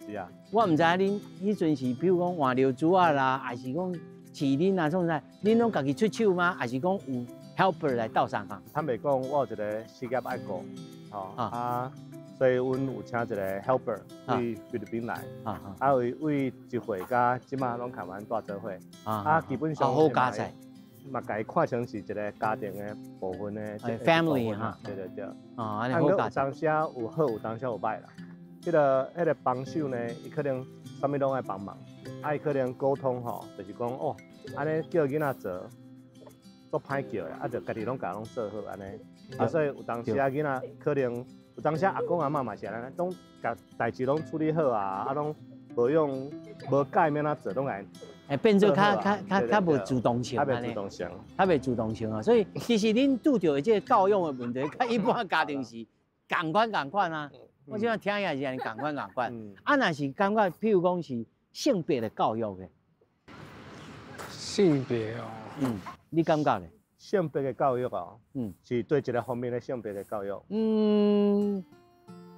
Speaker 2: 是啊。
Speaker 1: 我毋知影恁彼陣是，比如講換尿苴仔啦，還是講飼恁啊，創啥？恁攏家己出手嗎？還是講有 helper 來鬥相共？
Speaker 2: 坦白講，我有一個事業愛顧，吼啊，所以阮有請一個 helper 對菲律賓來，啊，為為一歲到這馬攏共阮蹛做伙，啊，基本上
Speaker 1: 好佳哉。
Speaker 2: 嘛，共伊看成是一個家庭的部分的
Speaker 1: family 哈，
Speaker 2: 對對對。
Speaker 1: 哦，按呢好佳
Speaker 2: 有當時有好，有當時有歹啦。彼個幫手呢，伊可能啥物攏愛幫忙，啊，伊可能溝通吼，就是講哦，按呢叫囡仔做，足歹叫的，啊，就家己攏共攏做好按呢。啊，所以有當時啊，囡仔可能有當時阿公阿嬤嘛是按呢，攏共代誌攏處理好啊，啊，攏無用無教伊欲按怎做，攏共。
Speaker 1: 欸，變做較較較較無主動性，
Speaker 2: 較袂主動性，
Speaker 1: 較袂主動性啊。所以其實恁拄著的這個教養的問題，佮一般家庭是仝款仝款啊。我這樣聽起來是按呢仝款仝款。啊，若是感覺，譬如講是性別的教育的，
Speaker 3: 性別哦，
Speaker 1: 你感覺咧？
Speaker 2: 性別的教育哦，是對一個方面的性別的教育。
Speaker 1: 嗯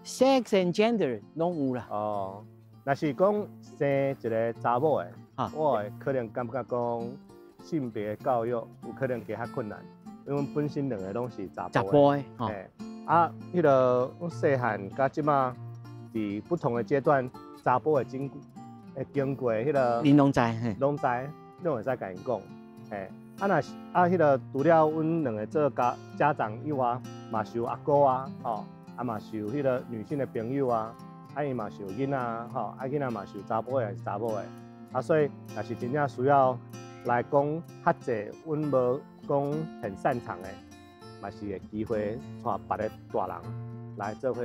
Speaker 1: ，sex and gender 攏有啦。
Speaker 2: 哦，若是講生一個查某的，我會可能感覺講性別教育有可能加較困難，因為本身兩個攏是查埔的。
Speaker 1: 的，
Speaker 2: 啊，彼個阮細漢佮這馬佇不同的階段，查埔會經會經過彼個，
Speaker 1: 恁攏知，
Speaker 2: 攏知，攏會使共𪜶講，嘿，啊若是啊，彼個除了阮兩個做家長以外，嘛是有阿姑啊，吼，啊嘛是有彼個女性的朋友啊，啊伊嘛是有囡仔，吼，啊囡仔嘛是有查埔的，還是查某的，啊所以若是真正需要來講較濟，阮無講很擅長的，嘛是會機會帶別个大人來做伙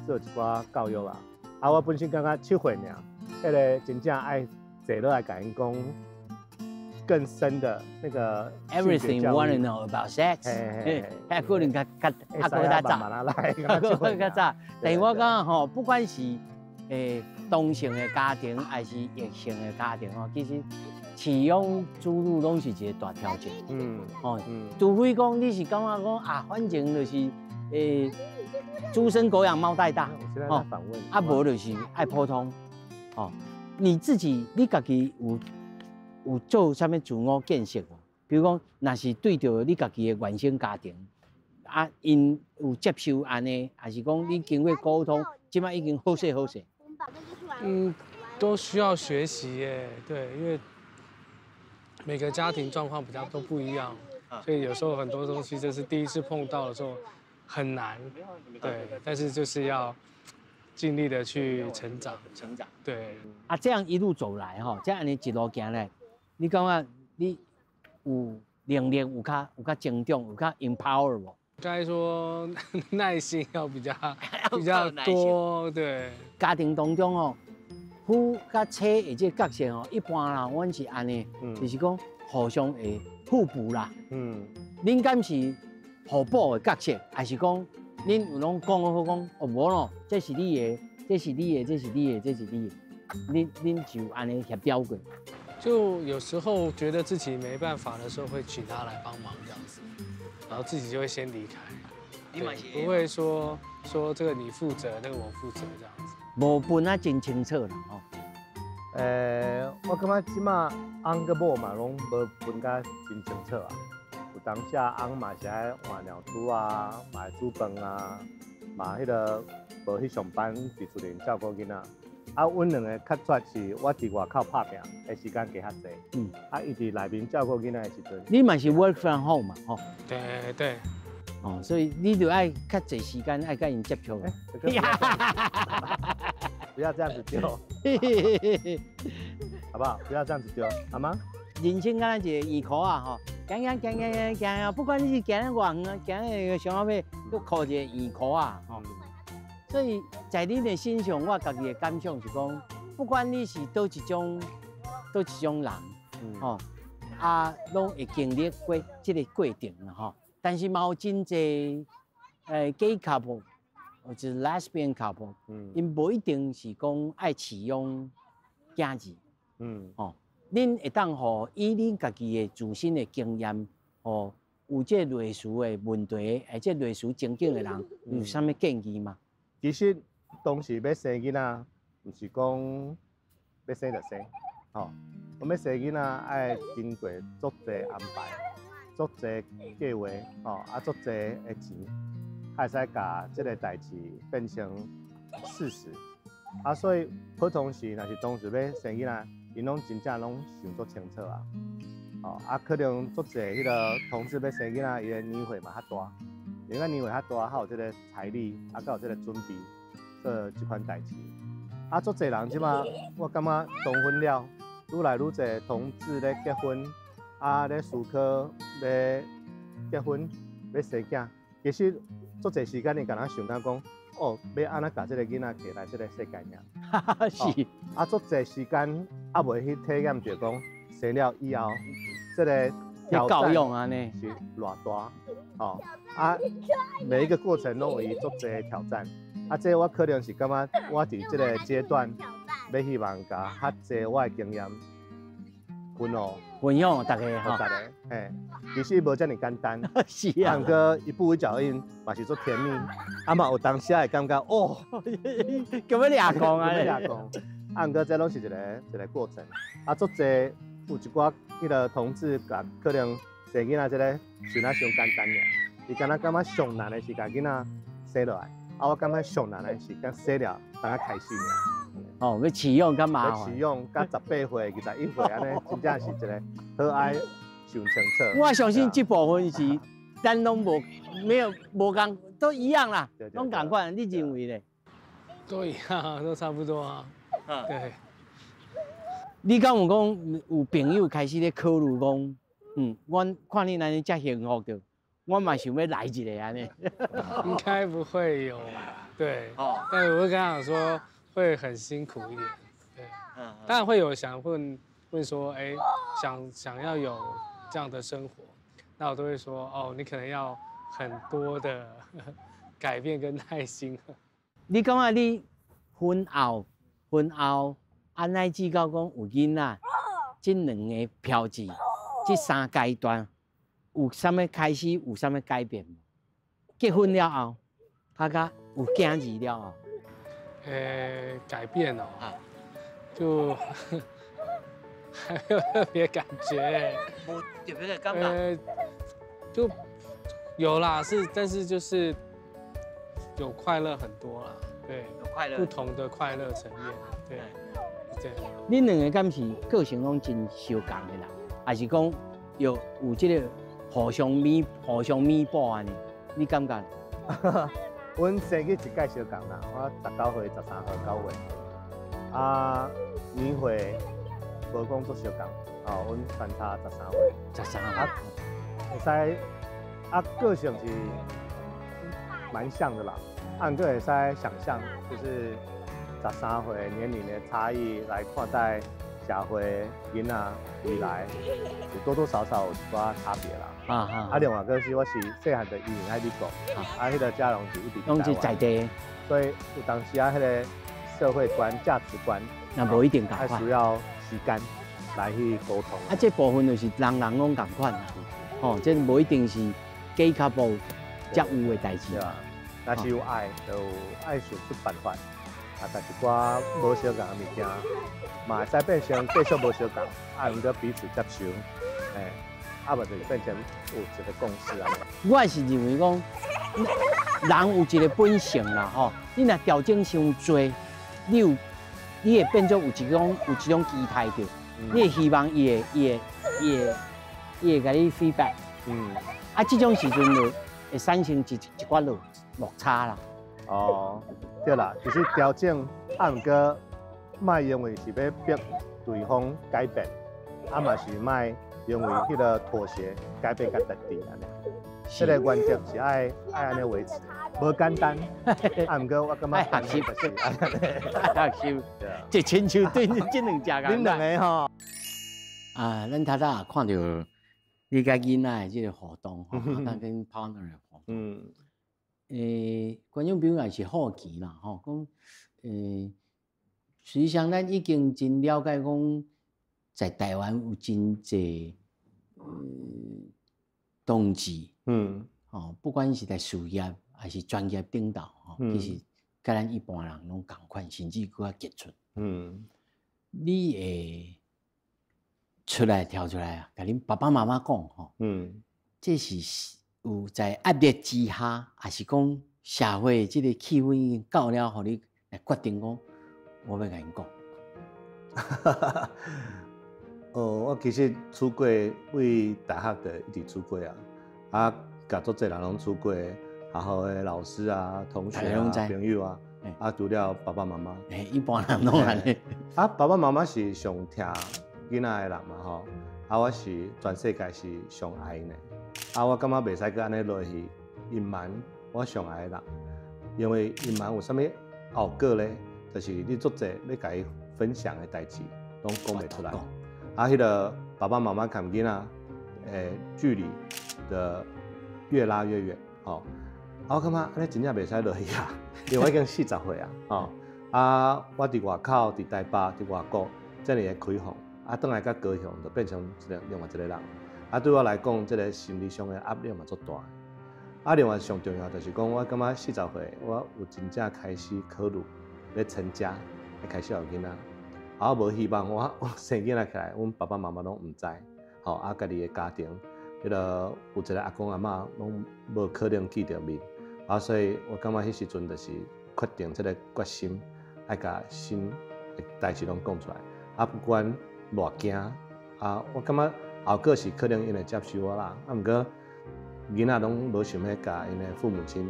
Speaker 2: 做一寡教育啊。啊，我本身感覺7歲爾，彼個真正愛坐落來共𪜶講，更深的那個
Speaker 1: Everything you wanna know about sex，還可能較較較閣較早，閣較早。但是我感覺吼，不管是同性的家庭，還是異性的家庭吼，其實飼養子女攏是一個大挑戰。哦，除非講你是感覺講啊，反正就是豬生狗養貓帶大，
Speaker 2: 哦，
Speaker 1: 啊無就是愛普通，哦，你自己你家己有做啥物自我建設無？比如講，若是對著你家己的原生家庭，啊，𪜶有接受按呢，還是講你經過溝通，這擺已經好勢好勢？
Speaker 3: 嗯，都需要學習耶，對，因為每個家庭狀況比較都不一樣，所以有時候很多東西就是第一次碰到的時候很難，對，但是就是要盡力的去成長，
Speaker 1: 成長，
Speaker 3: 對。
Speaker 1: 啊，這樣一路走來吼，這按呢一路行來，你感覺你有能力有較成長，有較 empower 無？
Speaker 3: 該說耐心要比較多，對。
Speaker 1: 家庭當中哦，夫佮妻的這個角色哦，一般啦，阮是按呢，就是講互相會互補啦。恁敢是互補的角色，還是講恁有攏講好講？哦，無咯，這是你的，這是你的，這是你的，這是你的，恁就按呢協調過。
Speaker 3: 就有時候覺得自己沒辦法的時候，會請他來幫忙這樣子，然後自己就會先離開，對，不會說這個你負責，那個我負責這樣子。
Speaker 1: 無分啊，真清楚啦，吼。
Speaker 2: 我感覺這馬翁佮某嘛，攏無分甲真清楚啊。有當時翁嘛是愛換尿苴啊，嘛愛煮飯啊，嘛彼個無去上班，佇厝裡照顧囡仔。啊，阮兩个較絕是，我佇外口拍拚的時間加較濟。啊，伊佇內面照顧囡仔的時陣。
Speaker 1: 你嘛是 work from home 嘛，吼。
Speaker 3: 對對。
Speaker 1: 哦，所以你就愛較濟時間愛佮𪜶接觸。
Speaker 2: 不要這樣子丟，好不好？不要這樣子丟，好嗎？
Speaker 1: 人生敢若一個圓箍仔吼，行行行行行行，不管你是行偌遠啊，行到上後尾，閣箍一個圓箍仔吼。所以在恁的身上，我家己的感想是講，不管你是佗一種人，吼，啊，攏會經歷過這個過程啦吼。但是嘛有真濟gay couple，或者 lesbian couple，𪜶無一定是講愛飼養囝兒，吼，恁會當予以恁家己的自身的經驗，吼，有這類似的問題，或者類似情景的人，有啥物建議嗎？
Speaker 2: 其實當時欲生囡仔，毋是講欲生就生，吼，我欲生囡仔愛經過足濟安排，足濟計劃，吼，啊，足濟的錢，才會使共這个代誌變成事實。啊，所以普通時若是當時欲生囡仔，𪜶攏真正攏想足清楚啊，吼，啊，可能足濟彼个同志欲生囡仔，伊的年歲嘛較大。因為年歲較大，較有這个財力，啊，較有這个準備做這款代誌。啊，足濟人這馬，我感覺同婚了，愈來愈濟同志咧結婚，啊，咧思考欲結婚，欲生囝。其實足濟時間，伊敢若想講講，哦，欲按怎共這个囡仔提來這个世界爾。啊，足濟時間猶未去體驗著講生了以後，這个挑
Speaker 1: 戰
Speaker 2: 是偌大。哦，啊，每一個過程攏有伊足濟挑戰，啊，這我可能是感覺我佇這个階段，欲希望共較濟我的經驗分享，
Speaker 1: 分享大家
Speaker 2: 吼，大家，嘿，其實無遮爾簡單，毋過一步一腳印嘛是足甜蜜，啊嘛有當時會感覺哦，
Speaker 1: 叫欲掠講啊，
Speaker 2: 欲掠講，啊，毋過這攏是一个一个過程，啊，足濟有一寡彼个同志共可能生囡仔這个想啊傷簡單爾，伊敢若感覺上難的是共囡仔生落來，啊，我感覺上難的是共生了當仔開始爾。
Speaker 1: 哦，欲飼養較麻煩。
Speaker 2: 欲飼養佮18歲、21歲按呢，真正是一个好愛想清楚。
Speaker 1: 我相信這部分是咱攏無沒有無仝都一樣啦，攏仝款，你認為咧？
Speaker 3: 都一樣，都差不多啊。對。
Speaker 1: 你敢有講有朋友開始咧考慮講，阮看你按呢遮幸福著，我嘛想欲來一个按呢。
Speaker 3: 應該不會有，對。但是我會跟他講說，會很辛苦一點，對。當然會有想問問問說，哎，想要有這樣的生活，那我都會說，哦，你可能要很多的改變跟耐心。
Speaker 1: 你感覺你婚後啊，乃至到講有囡仔，這兩个標誌，這三階段有啥物開始有啥物改變無？結婚了後，啊佮有囝兒了後，
Speaker 3: 改變哦，就還沒有特別感覺。
Speaker 1: 無特別的感覺。
Speaker 3: 就有啦，是，但是就是有快樂很多啦，對，
Speaker 1: 有快樂，
Speaker 3: 不同的快樂層面，對，對。
Speaker 1: 恁兩个敢是個性攏真相仝的啦，還是講有這个互相彌補按呢？你感覺？
Speaker 2: 阮生日一屆相仝啦，我19歲、13歲、9月，啊，年歲無講足相仝，哦，阮相差13歲。
Speaker 1: 13
Speaker 2: 啊，會使啊，個性是蠻像的啦，啊，毋過會使想象，就是13歲年齡的差異來看待社會囡仔未來，有多多少少有一寡差別啦。啊，另外個是我是細漢就移民來美國，啊，彼個嘉龍是一直
Speaker 1: 攏是在地，
Speaker 2: 所以有當時啊，彼个社會觀、價值觀，
Speaker 1: 那無一定仝款，
Speaker 2: 還需要時間來去溝通。
Speaker 1: 啊，這部分就是人人攏仝款啦，吼，這無一定是幾跤步才有的代誌。
Speaker 2: 對啊，若是有愛，就有愛想出辦法。啊，但一寡無相仝的物件，嘛會使變成繼續無相仝，啊，毋過彼此接受，欸，啊，無就是變成有一個共識啊。
Speaker 1: 我也是認為講，人有一個本性啦，吼，你若調整傷濟，你會變做有一種期待著，你會希望伊會共你 feedback，啊，這種時陣就會產生一寡落差啦。
Speaker 2: 哦，對啦，其實調整，啊，毋過莫因為是欲逼對方改變，啊嘛是莫因為彼个妥協改變佮家己按呢。這个原則是愛按呢維持，無簡單。啊，毋過我感覺
Speaker 1: 愛學習，
Speaker 2: 就是
Speaker 1: 愛學習。這親像對這兩隻仝。
Speaker 2: 恁兩个吼。
Speaker 1: 啊，咱頭拄也看著你佮囡仔的這个互動，吼，啊，跟 partner 的互動。觀眾朋友也是好奇啦，吼，講，實際上咱已經真了解講，在台灣有真濟同志，吼，不管是在事業還是專業頂頭，吼，其實佮咱一般人攏仝款，甚至閣較傑出。你會出來跳出來啊，共恁爸爸媽媽講，吼，這是有在壓力之下，還是講社會這个氣氛已經到了，予你來決定講，我欲共𪜶講。
Speaker 2: 哦，我其實出櫃對大學就一直出櫃啊，啊，共足濟人攏出櫃，學校的老師啊、同學啊、朋友啊，啊，除了爸爸媽媽。
Speaker 1: 欸，一般人攏按呢。
Speaker 2: 啊，爸爸媽媽是上疼囡仔的人嘛吼，啊，我是全世界是上愛𪜶的，啊，我感覺袂使閣按呢落去隱瞞我上愛的人，因為隱瞞有啥物後果咧？就是你足濟欲共伊分享的代誌，攏講袂出來。啊，彼个爸爸媽媽佮囡仔，距離的越拉越遠，吼。啊，我感覺按呢真正袂使落去啊，因為我已經40歲啊，吼。啊，我佇外口，佇台北，佇外國，遮爾的開放，啊，轉來到高雄就變成一个另外一个人。啊，對我來講，這个心理上的壓力嘛足大。啊，另外上重要就是講，我感覺40歲，我有真正開始考慮欲成家，欲開始有囡仔。啊，我無希望我生囡仔起來，阮爸爸媽媽攏毋知，吼，啊，家己的家庭，彼个有一个阿公阿嬤攏無可能見著面，啊，所以我感覺彼時陣就是決定這个決心，愛共心的代誌攏講出來，啊，不管偌驚，啊，我感覺後果是可能𪜶會接受我啦，啊，毋過囡仔攏無想欲共𪜶的父母親，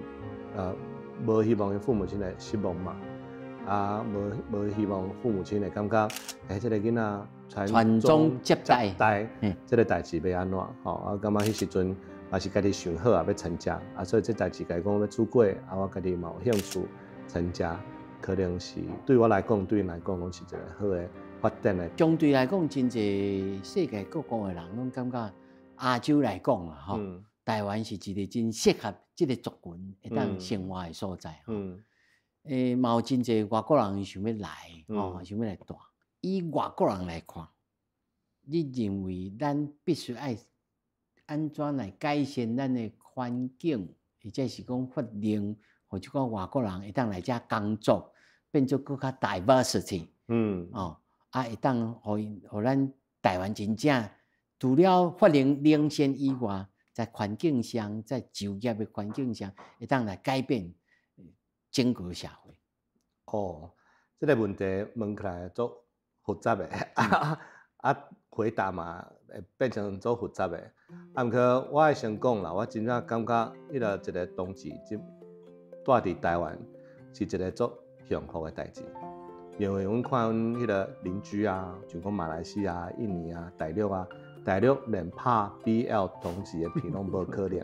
Speaker 2: 無希望𪜶父母親會失望嘛。啊，無希望父母親會感覺，欸，這个囡仔
Speaker 1: 傳宗接代，
Speaker 2: 這个代誌欲按怎？吼，啊，感覺彼時陣嘛是家己想好啊，欲成家，啊，所以這代誌共伊講欲出櫃，啊，我家己嘛有興趣成家，可能是對我來講，對𪜶來講，攏是一个好的發展的。
Speaker 1: 相對來講，真濟世界各國的人攏感覺亞洲來講啊，吼，台灣是一個真適合這個族群會當生活的所在。嘛有真濟外國人想欲來，吼，想欲來蹛。以外國人來看，你認為咱必須愛按怎來改善咱的環境，或者是講法令，予這寡外國人會當來遮工作，變做閣較 diversity，哦，啊，會當予𪜶予咱台灣真正除了法令領先以外，在環境上，在就業的環境上，會當來改變整個社會。
Speaker 2: 哦，這個問題問起來足複雜的，啊，回答嘛會變成足複雜的。啊，毋過我愛先講啦，我真正感覺彼個一個同志這蹛佇台灣是一個足幸福的代誌，因為阮看阮彼個鄰居啊，像講馬來西亞、印尼啊、大陸啊，大陸連拍 BL 同志的片攏無可能，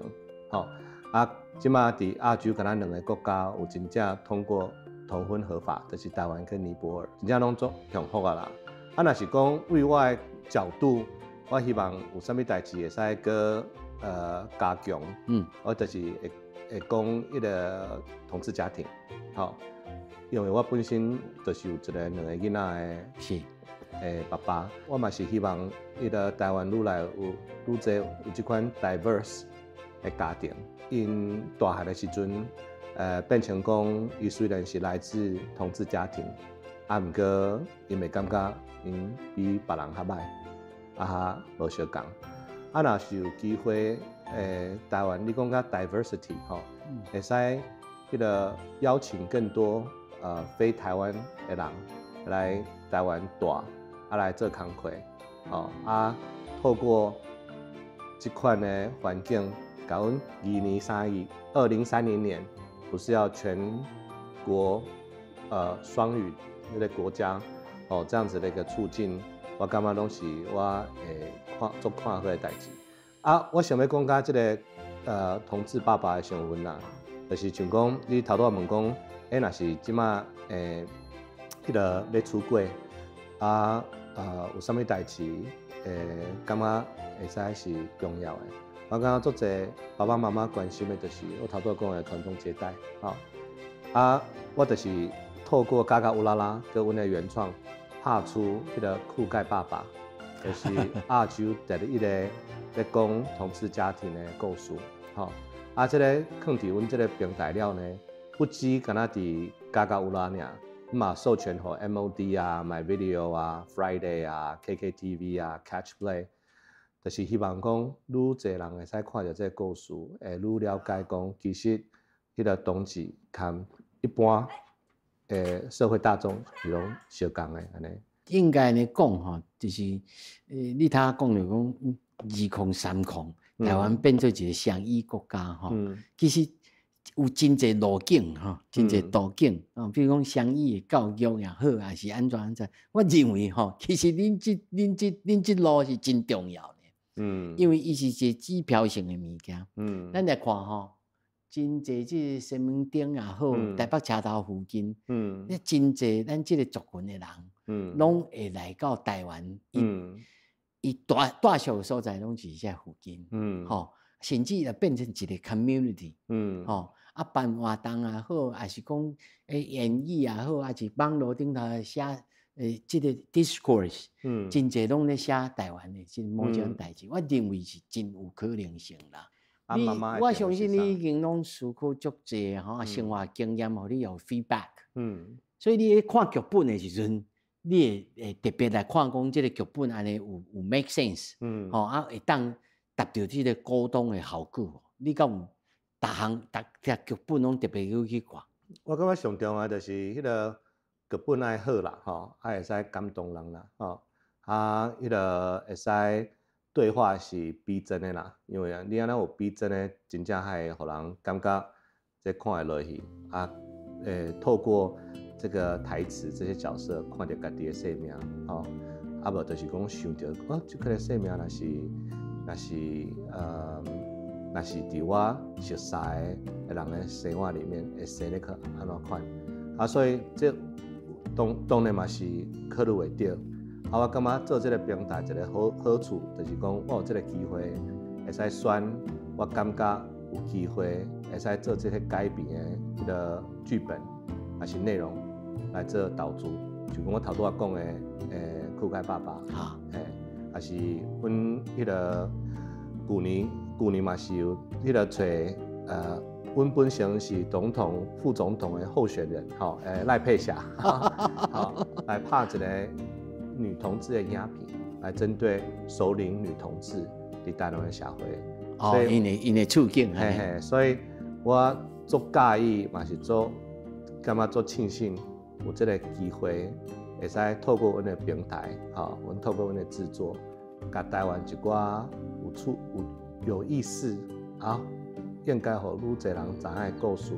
Speaker 2: 吼啊，這馬佇亞洲敢若兩个國家有真正通過同婚合法，就是台灣跟尼泊爾，真正攏足幸福啊啦。啊，若是講為我的角度，我希望有啥物代誌會使閣加強，我就是會會講彼個同志家庭，吼，因為我本身就是有一個兩个囡仔的的爸爸，我嘛是希望彼個台灣愈來有愈濟有這款 diverse 的家庭，𪜶大漢的時陣，變成講伊雖然是來自同志家庭，啊，毋過𪜶會感覺𪜶比別人較䆀，啊，較無相仝。啊，若是有機會，台灣你講較 diversity 吼，會使彼個邀請更多非台灣的人來台灣蹛，啊來做工課，吼啊，透過這款的環境，共阮二零三一2030年，不是要全國雙語那個國家，哦，這樣子的一個促進，我感覺攏是我會看足看好的代誌。啊，我想欲講佮這个同志爸爸的身份啦，就是像講你頭拄仔問講，若是這馬彼个欲出櫃啊，有啥物代誌感覺會使是重要的。我感覺足濟爸爸媽媽關心的，就是我頭拄仔講的傳宗接代，吼。啊，我就是透過嘎嘎烏拉拉佮阮的原創，拍出彼个酷蓋爸爸，就是亞洲第一個咧講同志家庭的故事，吼。啊，這个囥佇阮這个平台了呢，不止干焦佇嘎嘎烏拉爾，嘛授權予 MOD 啊、MyVideo 啊、Friday 啊、KKTV 啊、Catch Play，就是希望講愈濟人會使看著這个故事，會愈了解講，其實彼个同志佮一般的社會大眾是攏相仝的按呢。
Speaker 1: 應該按呢講吼，就是你頭仔講著講2030，台灣變做一個雙語國家吼，其實有真濟路徑吼，真濟途徑啊，比如講雙語的教育也好，還是按怎按怎，我認為吼，其實恁這路是真重要的，因為伊是一個指標性的物件，咱來看吼，真濟這個西門町也好，台北車頭附近，那真濟咱這個族群的人，攏會來到台灣，伊蹛宿的所在攏是這附近，吼，甚至會變成一個 community，吼，啊辦活動也好，還是講演藝也好，還是網路頂頭寫這个 discourse，真濟攏咧寫台灣的這某種代誌，我認為是真有可能性啦。
Speaker 2: 啊，媽媽
Speaker 1: 我相信你已經攏思考足濟吼，生活經驗予你有 feedback，所以你咧看劇本的時陣，你會會特別來看講這个劇本按呢有 make sense，吼啊會當達到這个溝通的效果。你敢有逐項逐隻劇本攏特別去看？
Speaker 2: 我感覺上重要就是彼个劇本愛好啦，吼，啊會使感動人啦，吼，啊彼个會使對話是逼真的啦，因為啊，你按呢有逼真的，真正會予人感覺這看會落去，啊，透過這個台詞、這些角色，看著家己的生命，吼，啊無就是講想著，哦，這個生命若是佇我熟似的人的生活裡面，會生得去按怎款，啊，所以這當當然嘛是考慮會著，啊，我感覺做這個平台一個好好處，就是講我有這個機會會使選，我感覺有機會會使做這個改變的這個劇本，還是內容來做投資。就講我頭拄仔講的，酷蓋爸爸，嘿，還是阮彼個舊年，舊年嘛是有彼個揣，阮本身是總統、副總統的候選人，吼，賴佩霞，吼，來拍一個女同志的影片，來針對熟齡女同志佇台灣的社會。
Speaker 1: 哦，𪜶的處境。
Speaker 2: 嘿嘿，所以我足佮意，嘛是足感覺足慶幸有這個機會，會使透過阮的平台，吼，阮透過阮的製作，共台灣一寡有趣、有意思啊，應該予愈濟人知影的故事，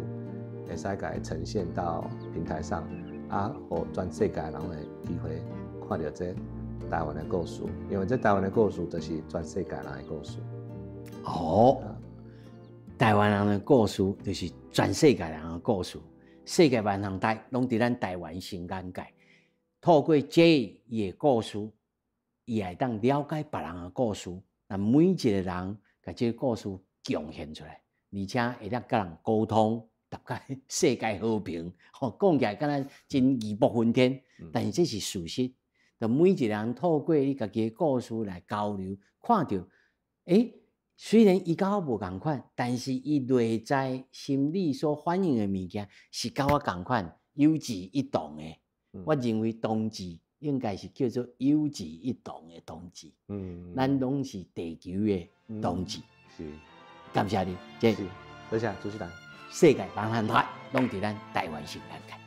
Speaker 2: 會使共伊呈現到平台上，啊，予全世界人的機會看著這台灣的故事，因為這台灣的故事就是全世界人的故事。
Speaker 1: 哦，台灣人的故事就是全世界人的故事，世界萬行大攏佇咱台灣新眼界。透過這伊的故事，伊會當了解別人的故事，那每一個人共這個故事貢獻出來，而且會當佮人溝通，達到世界和平。吼，講起來敢若真義薄雲天，但是這是事實。就每一個人透過你家己的故事來交流，看著，欸，雖然伊佮我無仝款，但是伊內在心理所反映的物件是佮我仝款，有志一同的。我認為同志應該是叫做有志一同的同志。咱攏是地球的同志。
Speaker 2: 是，
Speaker 1: 感謝你，這
Speaker 2: 是，多謝主持人。
Speaker 1: 世界萬行台攏佇咱台灣新眼界。